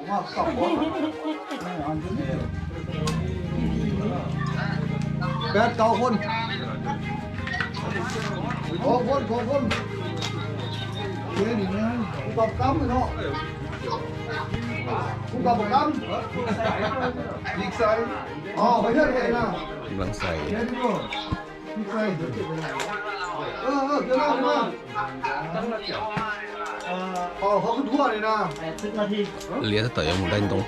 Peb, sáuคน. Sáuคน, sáuคน. Kuv tau peb cám rồi đó. Kuv tau peb cám. Lik xay. Ồ, phải nhất vậy nè. Lik xay. Lik xay. Ơ, ơ, cái đó, cái đó. Ồ, không có thua này nè. Liab tab tom yuav mus dai ntoo.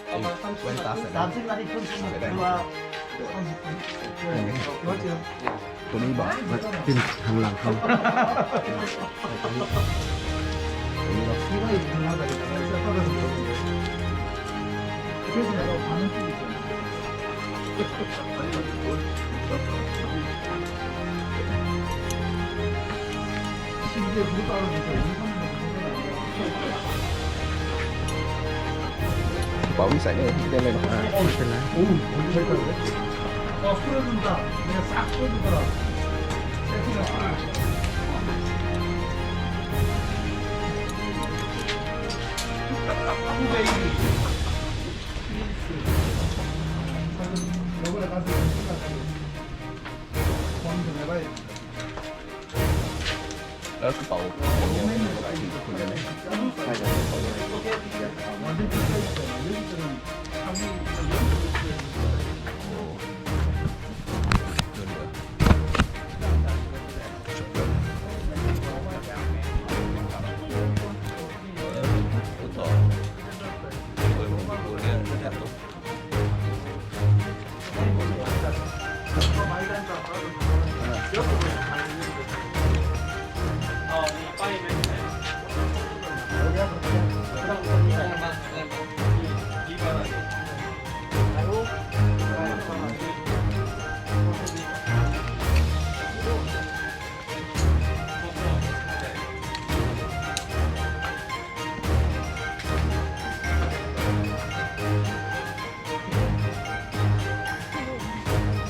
Ê, quên tắt rồi đấy. Xàm xí na thi khun xí. Ở đây. Tôi đi bảo tin thằng làng không. Pau xài đây, đây này.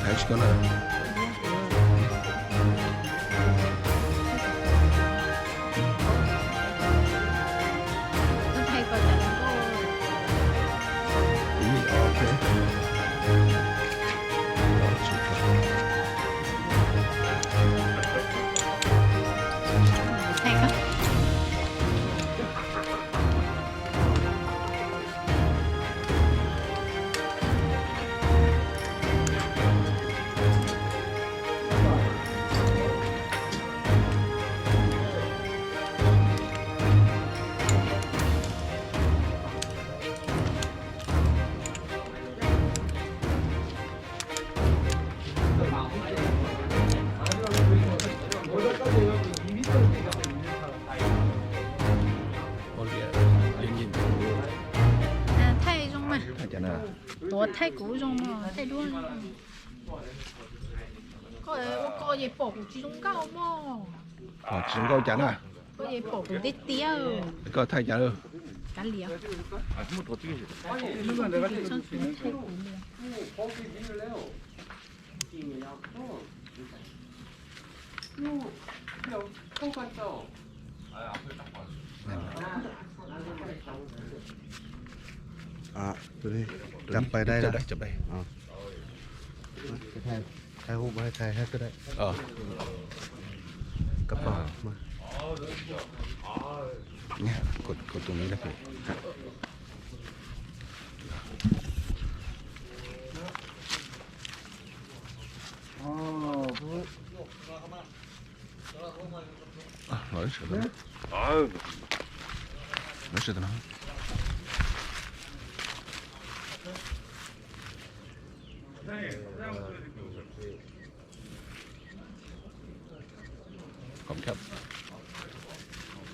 Action. Thaij zoo mas. Tuav thaij kuv zoo mas, thaij duab. Koj ua ko ces pom kuv tsis zoo nkauj mog. Pom tsis zoo nkauj cas na? Koj ces pom kuv tiag tiag. Koj thaij cas lawm? Kav liam. Cắm bay đây. Cắm bay. Cái này, cái hôm bay thầy hết cái đấy. Ờ. Cặp bò mà. Nha, cột, cột tùng này là phải. Ờ, nói sự đó. Nói sự đó. Không chấp.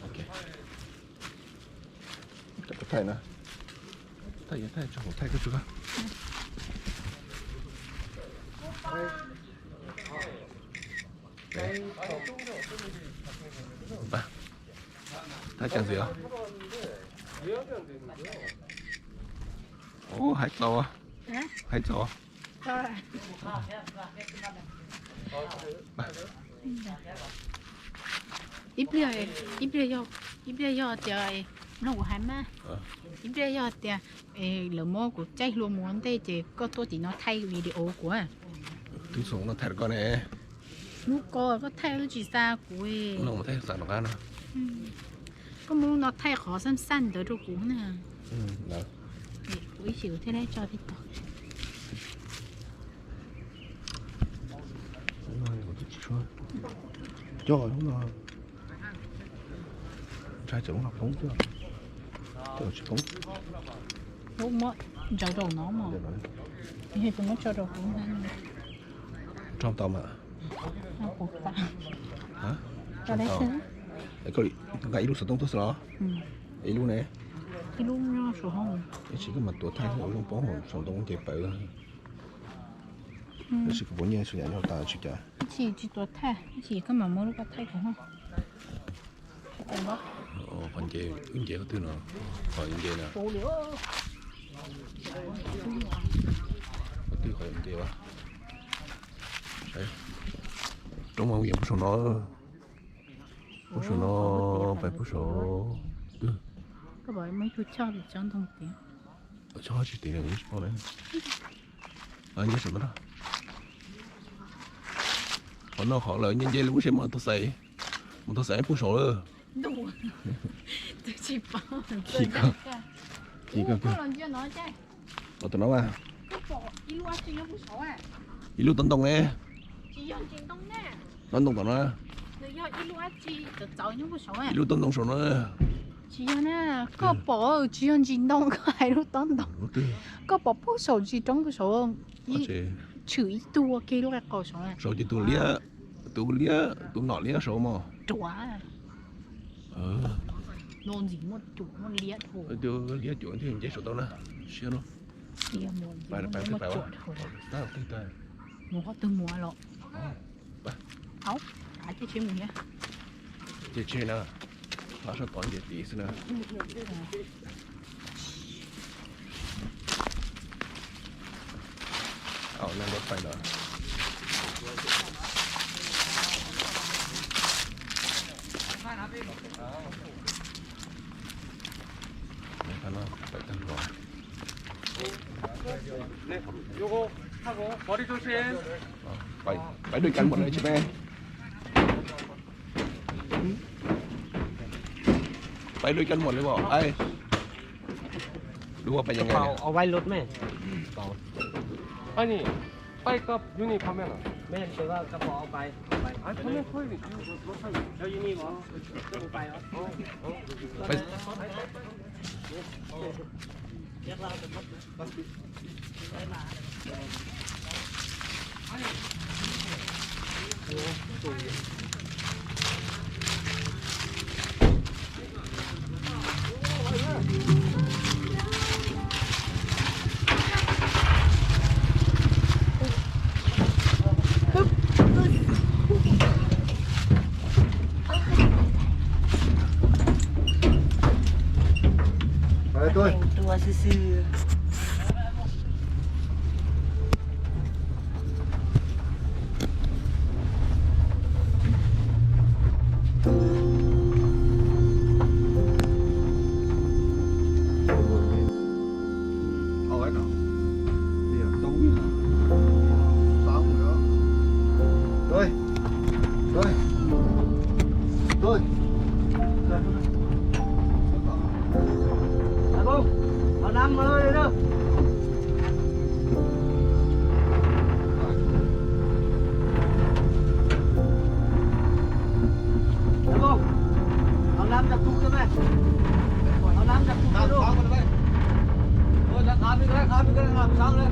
Ok. Chắc có thầy nữa. Thầy, thầy, choผม ถ่าย cái chú đó. Đấy. Ba. Thầy chàng gì hả? Ồ, hai tàu à? Hả? Hai tàu à? Ờ. Ba. Ib pliag, ib pliag yog, ib pliag yog tias, mloog kuv hais mas, ib pliag yog tias lawv muab kuv caij hlua mus ua ntej ces koj tuaj tim no thaij video kuv. Tub Xoo no thaij rau koj ne. Hnub ko koj thaij tsis xa kuv. Thaij xa rov qab no. Koj muab lub no thaij qhov xaj xaj ntawd rau kuv na. Kuv ib chim kuv thiaj li tso TikTok. Coj lub no. Ntshai tsam lub no poob xwb. Coj tsis poob. Lub muab ntsaws rau no mog. Yog tus muab tso rau kuv. Tso tau mas. Nqa ib lub xov tooj tuaj xwb los? Ib lub ne. Ib lub nyob saum hoob. Ib chim koj mam tuav thaij ua zoo poob hauv saum ntoo ces pawv. Tab sis kuv puas nyiaj tsis yam nyob tas tsis cas. Ib chim tsis tuav thaij, ib chim koj mam muab lub koj thaij kuv. Qhov nce, wb nce qhov twg no? Qhov nce na. Qhov twg qhov nce a? Roob mas yeej pub saum no. Pub saum no, pais pub saum twg? Chob tsis tim tsis paub. Nce saum no. Qhov no qhov lawv nce nce lub seb mas tau xaiv, mus tau xaiv pub saum lawm. Chim kawg. Los tus no mas. Ib lub tob ntoo ne. Tob ntoo tom no. Ib lub tob ntoo saum no. Tsis yog na, koj pom tsis yog ntsis ntoo, koj hais lub tob ntoo. Koj pom pub saum ntsis roob pub saum, tshwm ib tug ua ke lub qe qaus saud. Saud ces tus liab, tus liab, tus nom liab saud mog. Ruam. Tus liab cuam thiaj nce saum tau na. Siab no. Mus qhov twg mus los. Ces tsheb na, hla sab tod nce tid xwb na. Au, na npaj pais lawm. Pais, pais dua cov mus na, tsis pais. Pais dua cov mus li os. Dua paisยังไงเนี่ย เอาไว้รถแม่ เอา อันนี้ ไปกับยูนี่พ่อแม่เหรอ แม่น แต่ว่ากระเป๋าเอาไป เอาไป เอาไว้ เอาไว้ เอาไว้ เอาไว้ เอาไป Tôi. Tôi. Tôi. Tôi. Alo, alo, năm mươi nữa. Alo, alo, năm trăm phút nữa mày. Alo, năm trăm phút nữa luôn. Thôi, đã tám mươi cái, tám mươi cái, làm sao đây?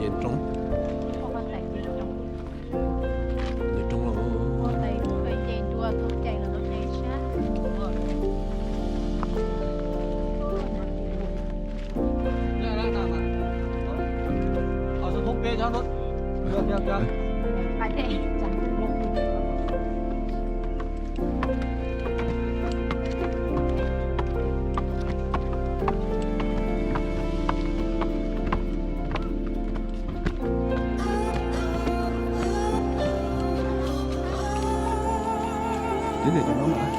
Roob. Roob los. Tib tias cov no mas,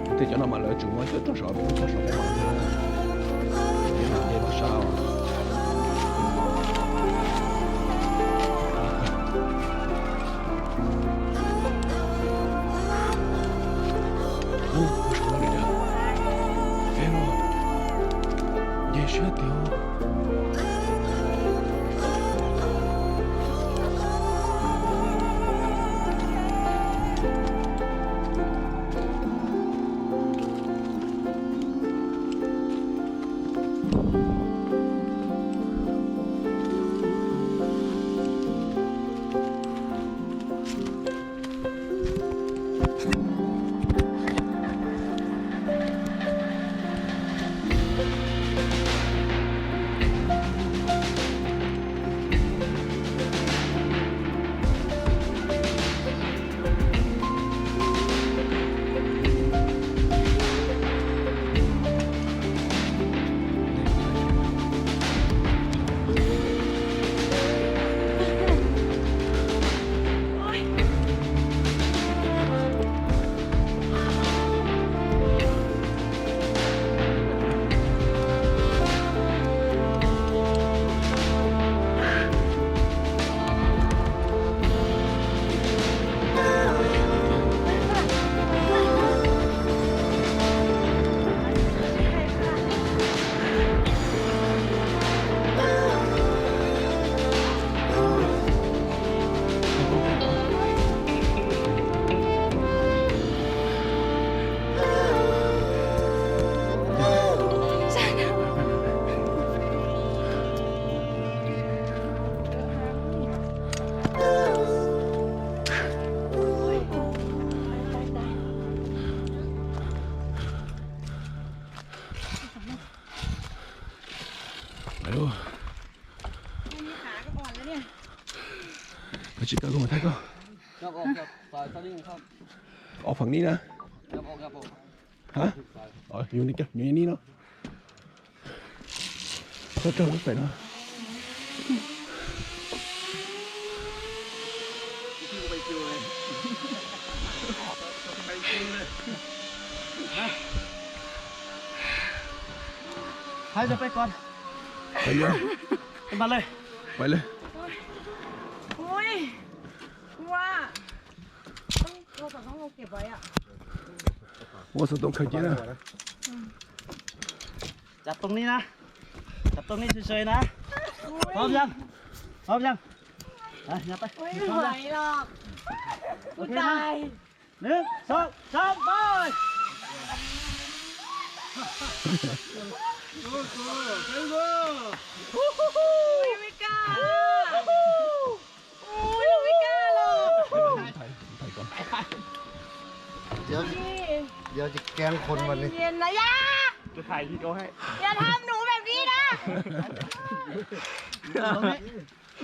tib tias cov no mas lawv tsum muab coj tso saum, tso saum peb mam thiab. Ces mam nce los sab os. Ub, kuv sawv no li cas? Peb no, nce siab tiag. Tsis kawg, kuv mam thaij koj. Ob pheem ni na. Hab, yus ni, yus ni no. Txhob raug lub pem no. Hais rau peb ko. Pais li. Pais li. Ui, ua, ua xov tooj khaws cia na. Chụp tụm ni na. Chụp tụm ni sui sui na. Phob Yang. Phob Yang. Ui, không nổi lắm. Ui, cay. Nws, sab, sab, pais. Ui, Mika. Ui, Mika los. Ui. Giờ chỉ kén khốn vật đi. Ui, Mika.อย่าทำหนูแบบนี้นะ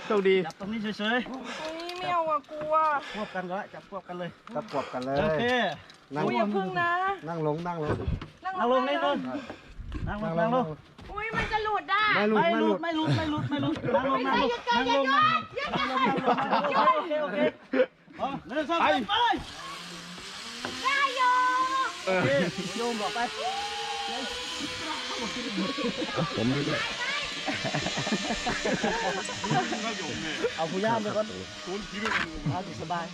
โชคดี Chụp tụm ni sui sui. Ui, ไม่เอาอะ กลัว Chụp ควบกันก็ได้ chụp ควบกันเลย Chụp ควบกันเลย โอเค นั่ง Ui, อย่าพึ่งนะ นั่งลง นั่งลง นั่งลง นั่งลง นั่งลง นั่งลง Ui, มันจะหลุดอ่ะ ไม่หลุด ไม่หลุด ไม่หลุด ไม่หลุด ไม่หลุด ไม่หลุด นั่งลง ไม่ใช่ นั่งลง หยุดก่อน นั่งลง อย่าหยุด นั่งลง อย่าหยุด นั่งลง โอเค โอเค พร้อม หนึ่ง สอง สาม ไป ได้อยู่ โอเค โยมบอกไป Tóm đi. Ông Phú Giang rồi con. Tốn ký được. Ông thì sờ bài.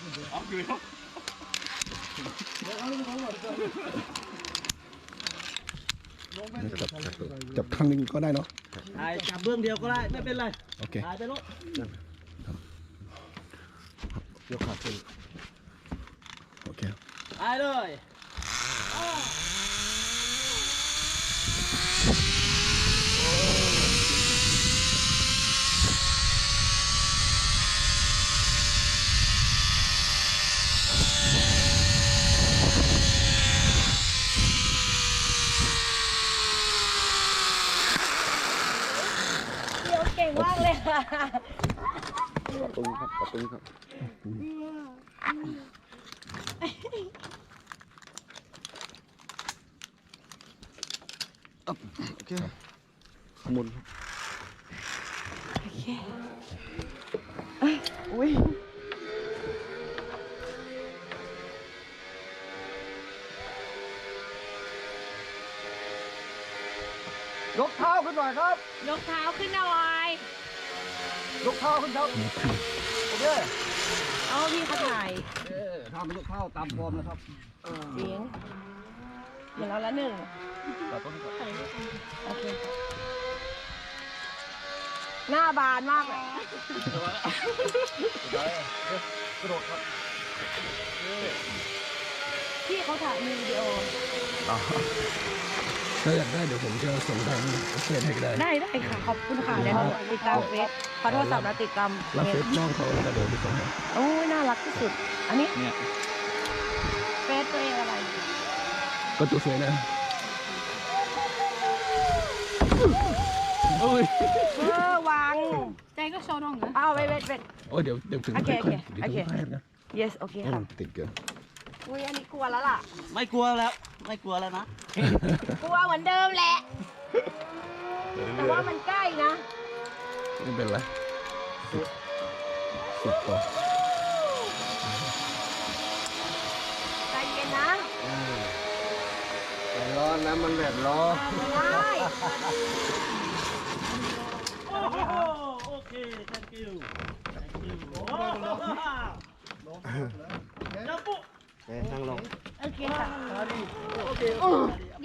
Chụp, chụp, chụp thẳng lên con này nó. Hai, chụp bước điều con lại, ไม่เป็นไร Ok. Hai bên lỗ. Vô khả thi. Ok. Hai rồi. ปรับปรุงครับ ปรับปรุงครับ โอเค ข้างบนครับ โอเค เอ้ย อุ้ย ยกเท้าขึ้นหน่อยครับ ยกเท้าขึ้นหน่อย ยกเท้าขึ้นครับ โอเค เอาพี่เขาถ่าย เออ ถ้าไม่ยกเท้าตามฟอร์มนะครับ จริง เหมือนเราละหนึ่ง โอเค หน้าบานมากอะ กระโดดครับ พี่เขาถ่ายมีวิดีโอ อ๋อ ถ้าอยากได้เดี๋ยวผมจะส่งทางเฟซให้ก็ได้ ได้ ได้ค่ะ ขอบคุณค่ะ เดี๋ยวหนูติดตามเฟซ ขอโทรศัพท์แล้วติดตาม รับเฟซน้องเขาแล้วก็เดี๋ยวไปส่งให้ โอ้ย น่ารักที่สุด อันนี้ เนี่ย เฟซตัวเองอะไร ก็ตัวเฟซนะ โอ้ย เออ วาง ใจก็โชว์ดองเหรอ เอา wait wait wait โอ้ย เดี๋ยว เดี๋ยวถึง โอเค โอเค เดี๋ยวถึง โอเค เดี๋ยวถึง yes โอเค โอ้ ค่ะ ติดเกิน อุ้ย อันนี้กลัวแล้วล่ะ ไม่กลัวแล้ว ไม่กลัวแล้วนะ กลัวเหมือนเดิมแหละ แต่ว่ามันใกล้นะ ไม่เป็นไร สิบ สิบกว่า ใจเย็นนะ อืม ใจร้อนนะ มันแบบร้อน ได้ โอ้โห โอเค thank you thank you โอ้โห เอ๊ะ นั่งลง โอเคค่ะ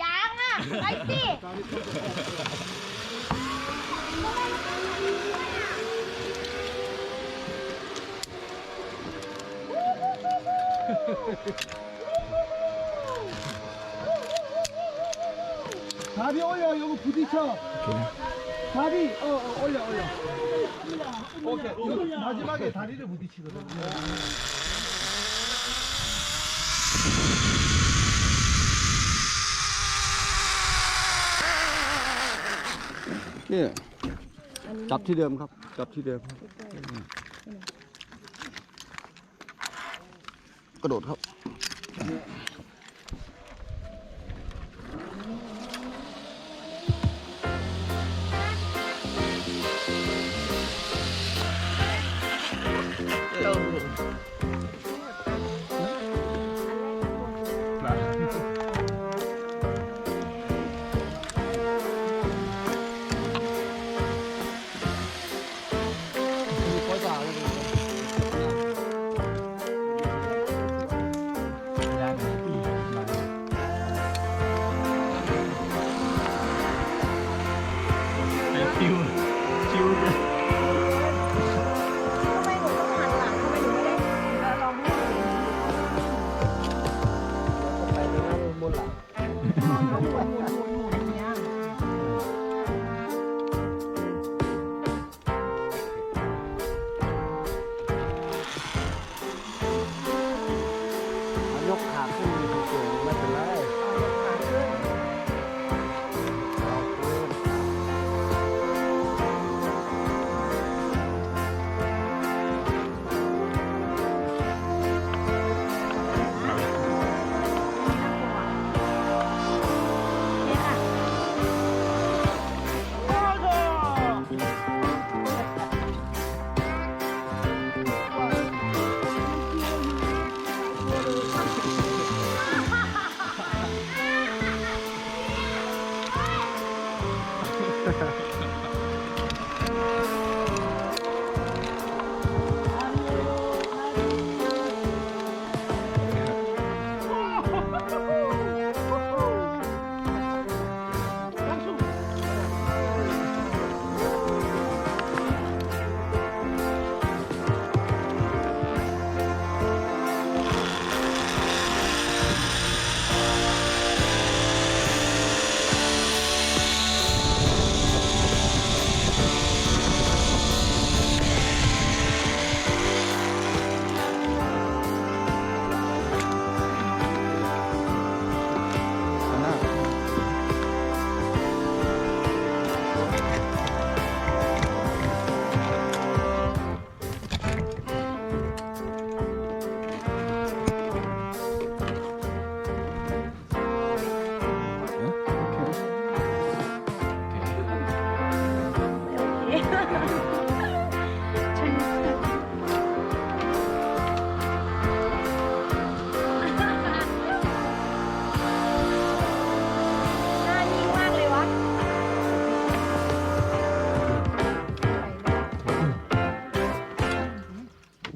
ยังอ่ะ ไปสิ 다리 올려, 여기 부딪혀. 다리, 어, 어, 올려, 올려. 오케이. 이거 마지막에 다리를 부딪히거든. 예. จับที่เดิมครับ จับที่เดิมครับ กระโดดครับ Ui, có giò luôn.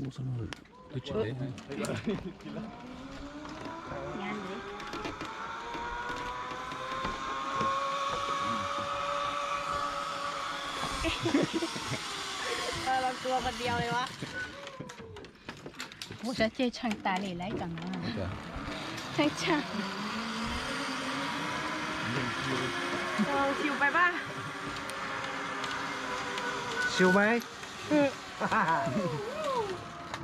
Twb tsis deb. Ua sab ceg tsheej tas li lawm tam no. Tsheej tsheej. Siu pais pab. Siu mai.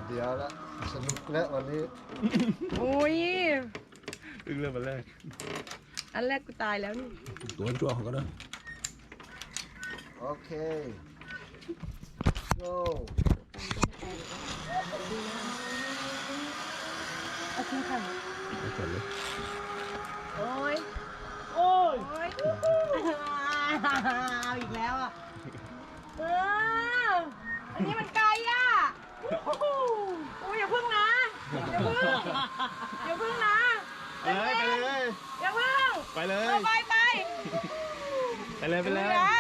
Ntiav lawm, snuv lawmวันนี้. Ui. Ưm lawm,วันแรก. An lawm, kuv tais lawm. Tuav ntsuag ko na. Ok. Go. Ôi. Ôi. Ôi. Aoอีกแล้วอ่ะ. เออ อันนี้มันไกลอ่ะ. โอ้ย อย่าเพิ่งนะ อย่าเพิ่ง อย่าเพิ่งนะ. ไปเลย ไปเลย อย่าเพิ่ง ไปเลย เออ ไป ไป ไปเลย ไปเลย อย่าเพิ่งนะ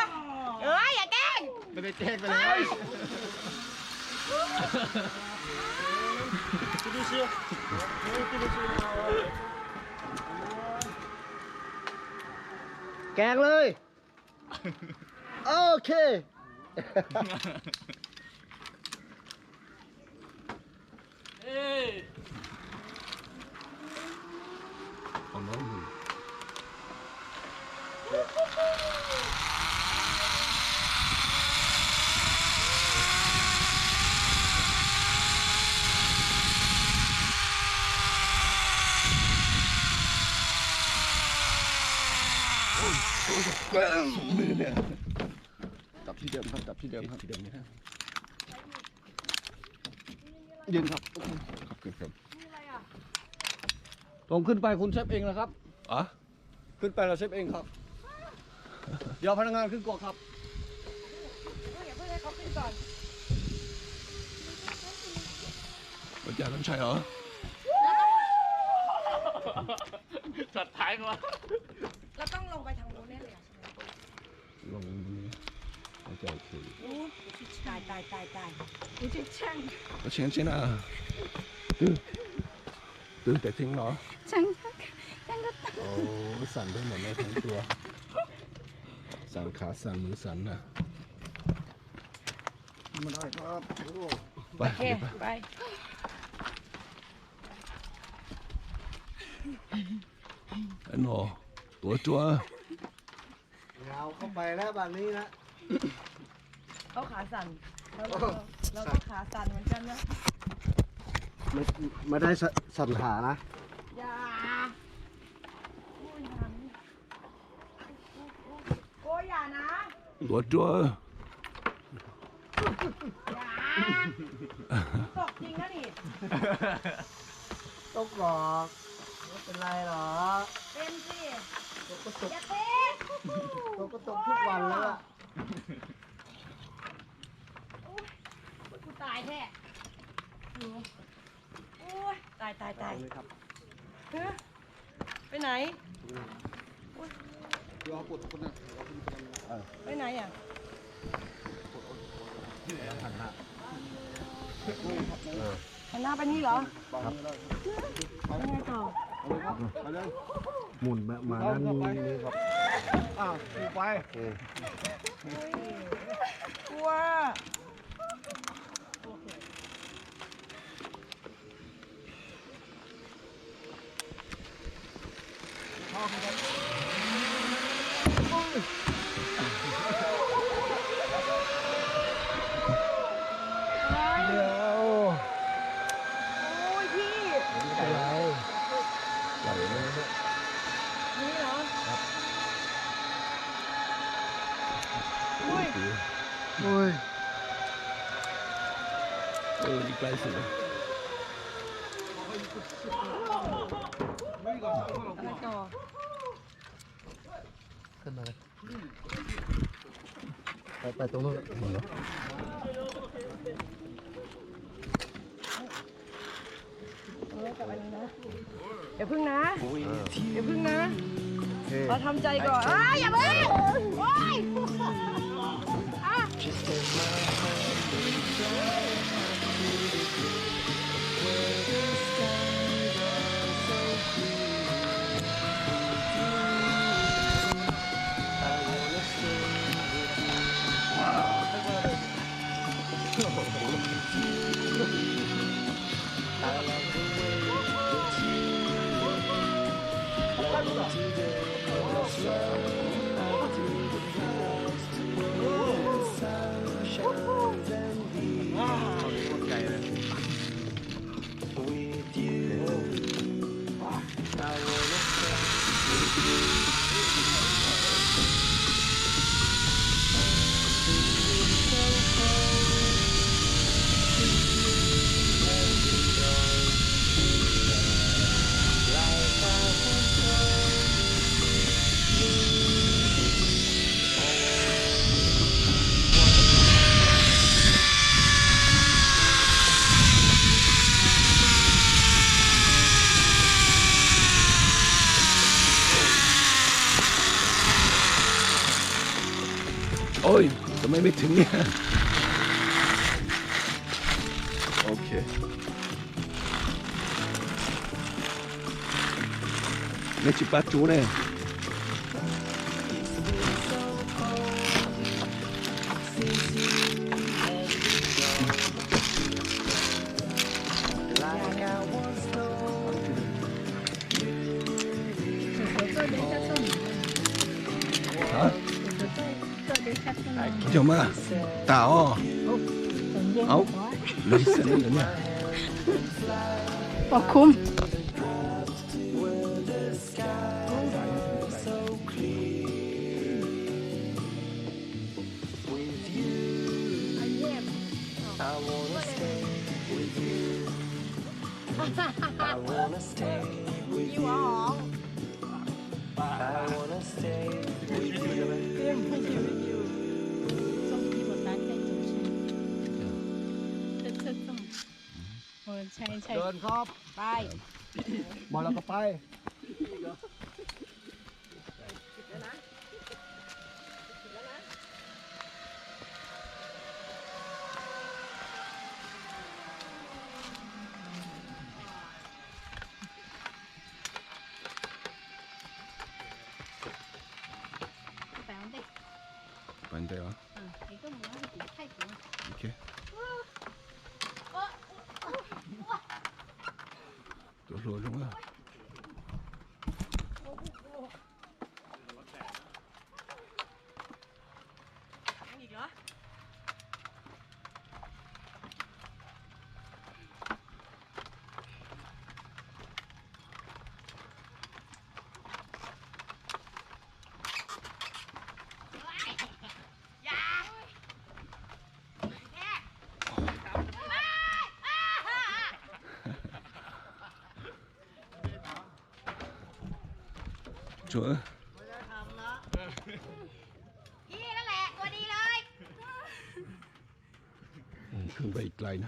เอ้ย อย่าแกล้ง ไม่ได้แกล้ง ไปเลย แกงเลย โอเค. Ôi, ôi, ôi, ôi. กลับที่เดิมครับ กลับที่เดิมครับ ที่เดิมนี่ครับ เย็นครับ ขอบคุณครับ ลงขึ้นไปคุณเซฟเองนะครับ อ๋อ ขึ้นไปเราเซฟเองครับ เดี๋ยวพนักงานขึ้นก่อนครับ อย่าเพิ่งให้เขาขึ้นก่อน มันจะต้องใช่เหรอ ช็อตท้ายก่อน เราต้องลงไปทางนู้นแน่เลยอะ ลงตรงนี้ น่าจะโอเคอยู่ อู้ ตาย ตาย ตาย ตาย อู้ ช่าง เอาเชียงเชียงนะ ตื้อ ตื้อแต่ทิ้งเหรอ ช่าง ช่างก็ตาย โอ้ สั่นไปหมดเลยทั้งตัว สั่นขาสั่นมือสั่นนะ ไม่ได้ครับ โอ้ ไป โอเค ไป ไป ไอ้หนอ ตัวจัว เอาเข้าไปแล้วแบบนี้นะ เขาขาสั่น แล้วเราก็ เราก็ขาสั่นเหมือนกันนะ ไม่ ไม่ได้ส- สั่นขานะ อย่า โอ้ย อย่านะ ตัวจัว อย่า ตกจริงนะนี่ ตกหรอก ไม่เป็นไรหรอก เป็นสิ ตกก็ตก อย่าเตะ ตกก็ตกทุกวันแล้วอะ โอ๊ย กูตายแท้ โอ๊ย ตาย ตาย ตาย ตรงนี้ครับ ฮะ ไปไหน โอ๊ย เดี๋ยวเอาปลดคนนั้น เอาคนนี้ไปทำงาน เออ ไปไหนอ่ะ ปลดเอา หันหน้า เออ หันหน้าไปนี่เหรอ ครับ ยังไงต่อ เอาเลยครับ ไปเลย หมุนมา มาด้านนี้เลยครับ อ่ะ หมุนไป โอเค กลัว เดี๋ยว โอ้ยพี่ ไม่เป็นไร ไหวไหมเนี่ย นี่เหรอ ครับ อุ้ย อุ้ย เออ นี่ใกล้สุดแล้ว อะไรต่อ ขึ้นมาเลย ไป ไปตรงนู้น หมดแล้ว เออ กับอันนี้นะ อย่าพึ่งนะ อย่าพึ่งนะ โอเค ขอทำใจก่อน เอ้ย อย่าพึ่ง โอ๊ย อ่ะ Ôi, tụi mày mới thử nha. Ok. Neb tsis pab tsuv ne. Hả? Ib zaug mas tas os. Au, lawv tsis xav li lawm na. Pom khum. Ntxhais, ntxhais. Ntxhais. Pais. Mos los koj pais. Pais ntej os. Ok. Tuaj hluas zoo na. Tsuav. Khwb npaj dlai na.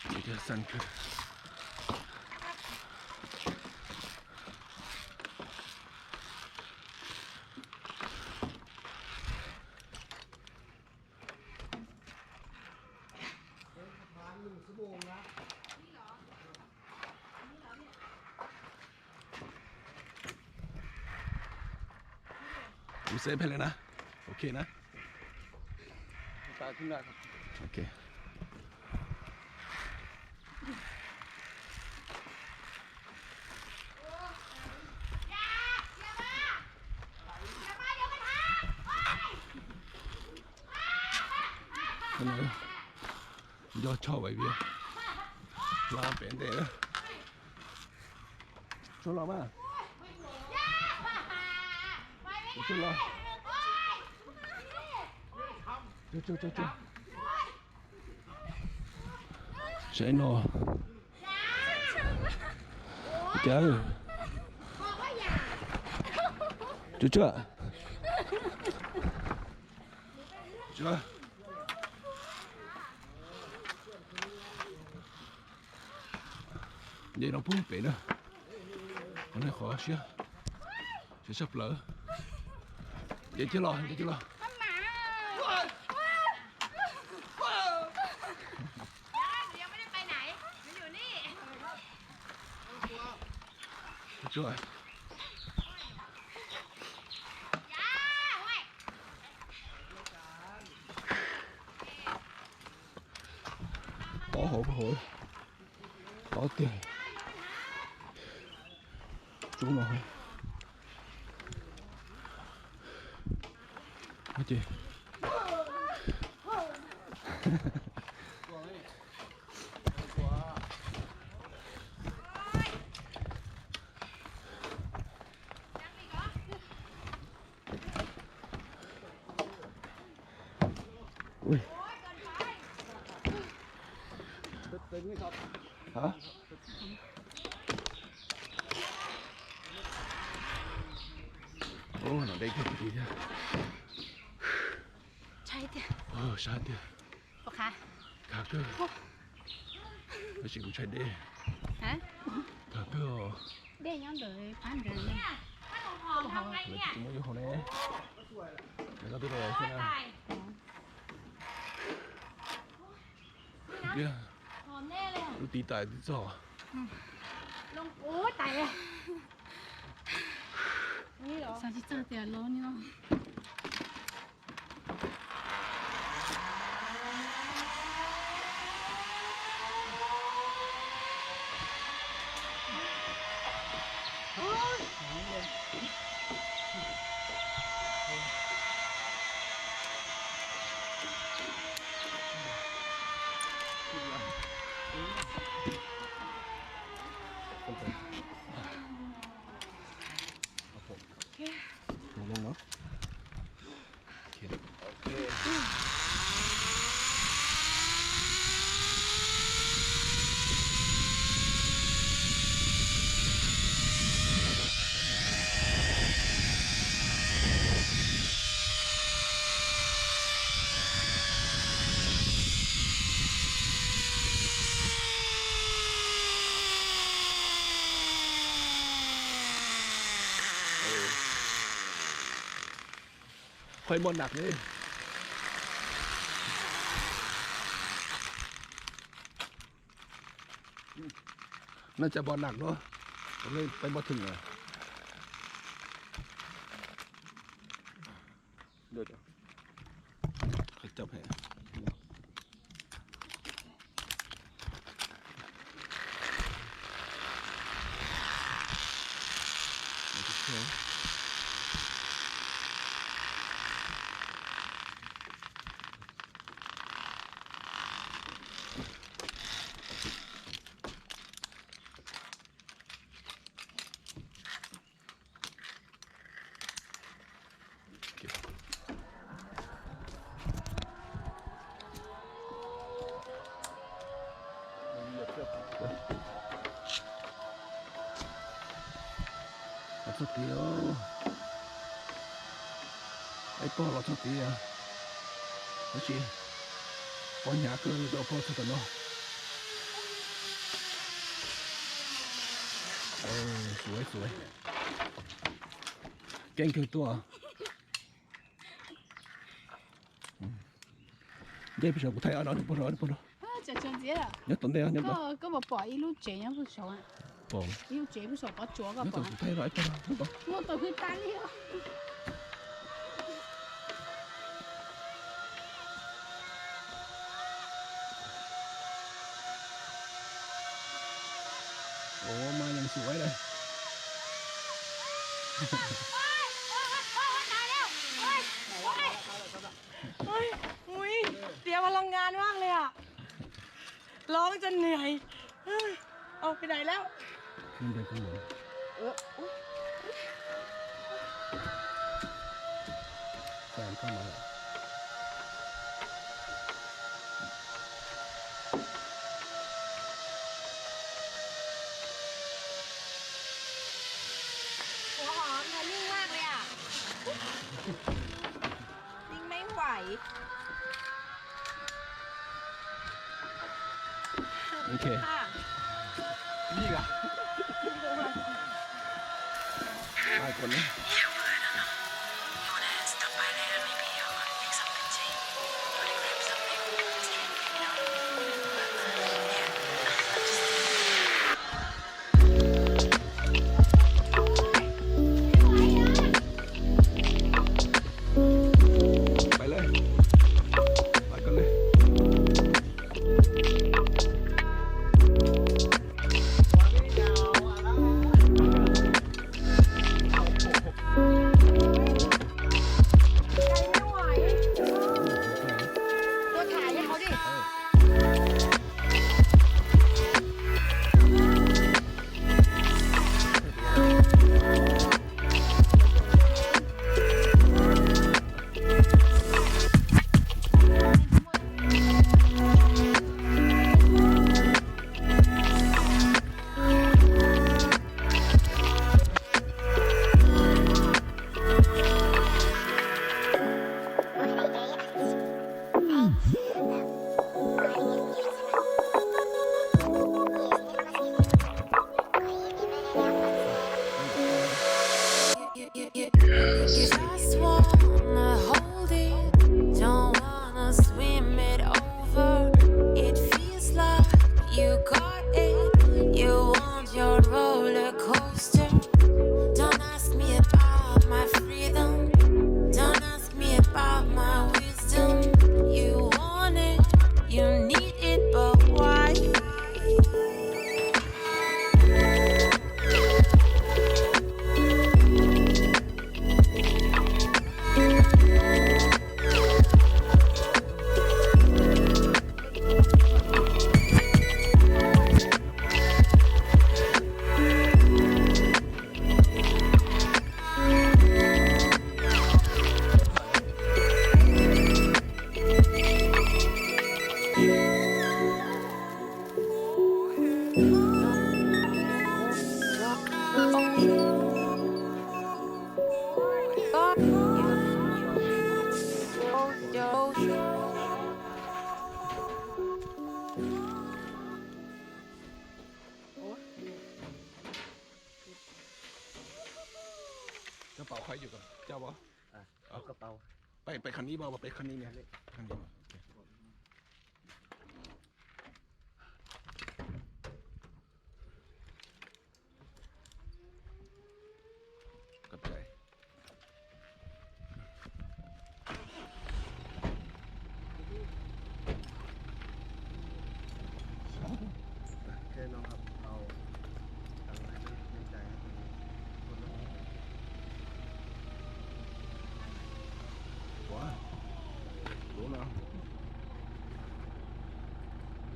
Ces thiaj xan kawg. Kuv xev phem lawm na. Ok na. Ok. Nco tshoj vais vias hla pem ntej. Tsuag los mas. Tsuag los. Tsuag, tsuag, tsuag, tsuag. Saib no. Cas. Tsuag, tsuag. Tsuag. Nce no pub pem na. Qhov no qhov siab, siab tshaj plaws. Nce kiag los, nce kiag los. Rồi. Tó hauv hauv. Tó tiag. Trúng nó. Nó chị. Ui. Hả? Ôi, nó đây cái gì vậy? Sai tiag. Ơ, sai tiag. Ua khav. Khav kawg. Tab sis kuv ntshai dej. Hả? Khav kawg os. Dej nyob ntawm phab ntawd ne. Tsis muaj yuav hauv ne. Koj twb rau xwb na. Tiag. Lub tiv tais twb txog. Xav tsis txog tias lov ni no. Khoai npoj nag li. Noj cai npoj nag no, peb npoj thwm na. Khoai coj pem. Los txog tid, ib pob los txog tid, tab sis pob hnyav kawg, ib pob txog tom no. Sua, sua, keej kawg tuaj. Nce pes saum kuv thaij no, puag no, puag no. Nyob tom ntej, nyob tom. Koj puas pom ib lub tsev nyob puag saud? Pom. Ib lub tsev puag saum qhov tsua koj pom? Nyob tom kuv thaij no, nyob tom. Muaj tus hwj tag li. Ua mas yeej sua lawm. Ui, tiavพลังงานมากเลยอะ ร้องจนเหนื่อย เอาไปไหนแล้ว ขึ้นไปข้างบน เออ อุ๊ย แฟนเข้ามาแล้ว หัวหอมเธอนิ่งมากเลยอะ นิ่งไม่ไหว โอเค ค่ะ นี่ล่ะ หลายคนนะ Ui, Koj pauv qhov yuav coj pov. Peb qhov no pov, peb qhov no ne. Koj txais.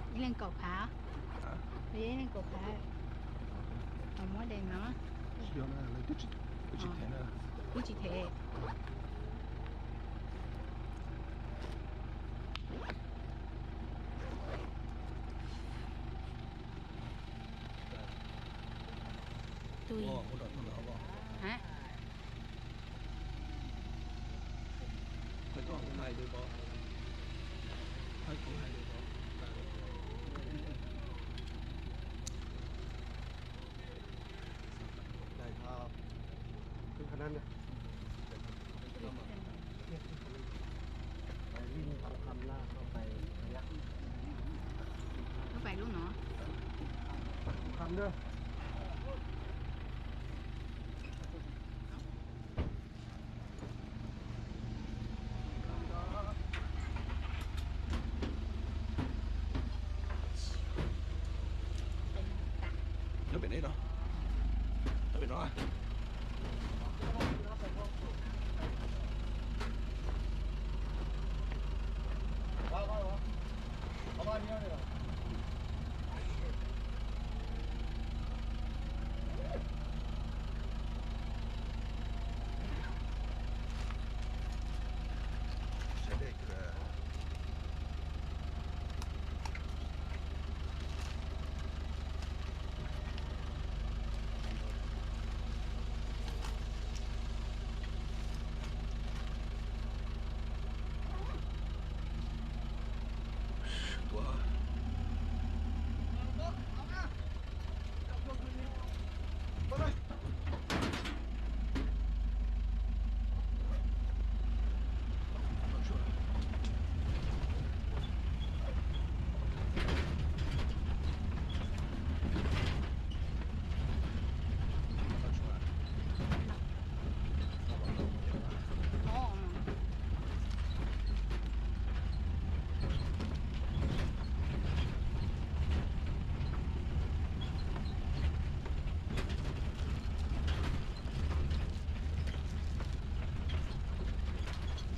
Ib leeg kaum phav, ib leeg kaum phav. Muab de no. Twb tsis them. Tus, hab, Lub pais lub no. Nyob pem no, nyob pem no.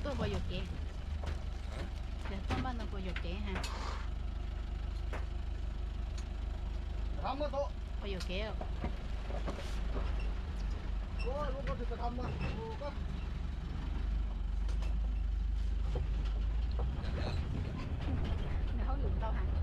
Tuaj puas yuam kev? Yog tuaj npaj no puas yuam kev ha? Puas yuam kev? Nws hauj lwm ntau heev.